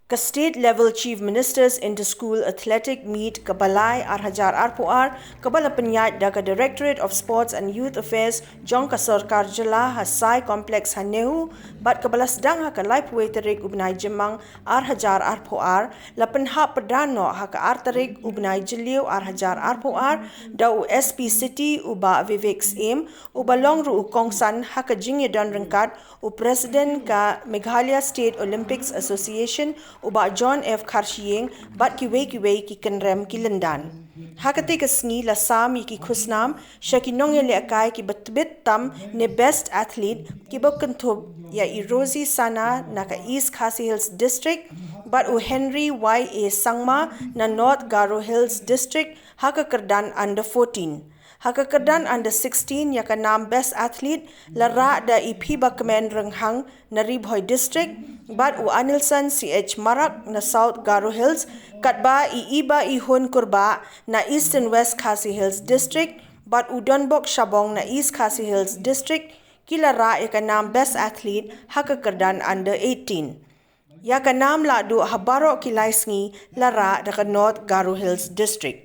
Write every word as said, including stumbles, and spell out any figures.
Ka State Level Chief Minister's Inter-School Athletic Meet kaba lai ar hajar arphew ar, kaba la pynïaid da ka Directorate of Sports and Youth Affairs jong ka Sorkar Jylla ha Sai Complex ha NEHU, bad kaba la sdang ha ka laiphew wei tarik u bnai Jymmang ar hajar arphew ar, la pynhap pyrda noh ha ka ar tarik u bnai Jylliew ar hajar arphew ar, da u S P City u Bah Vivek Syiem, uba long ruh u kongsan ha ka jingïadon ryngkat u President ka Meghalaya State Olympics Association u Bah John F Kharshiing, bad kiwei kiwei ki kynrem ki lyndan. Ha katei ka sngi la sam ïa ki khusnam sha ki nongïalehkai kiba tbit tam ne Best Athlete, kiba kynthup ïa i Rosie Sana na ka East Khasi Hills District, bad u Henry Y A Sangma na North Garo Hills District ha ka kyrdan under fourteen. Ha ka kyrdan under sixteen, ïa ka nam Best Athlete la rah da i Phibakmen Rynghang na Ri Bhoi District, bad u Anilson C H Marak na South Garo Hills, katba i Ibaihun Kurbah na Eastern West Khasi Hills District, bad u Donbok Shabong na East Khasi Hills District, ki la rah ïa ka nam Best Athlete ha ka kyrdan under eighteen. Ïa ka nam lahduh ha baroh ki lai sngi la rah da ka North Garo Hills District.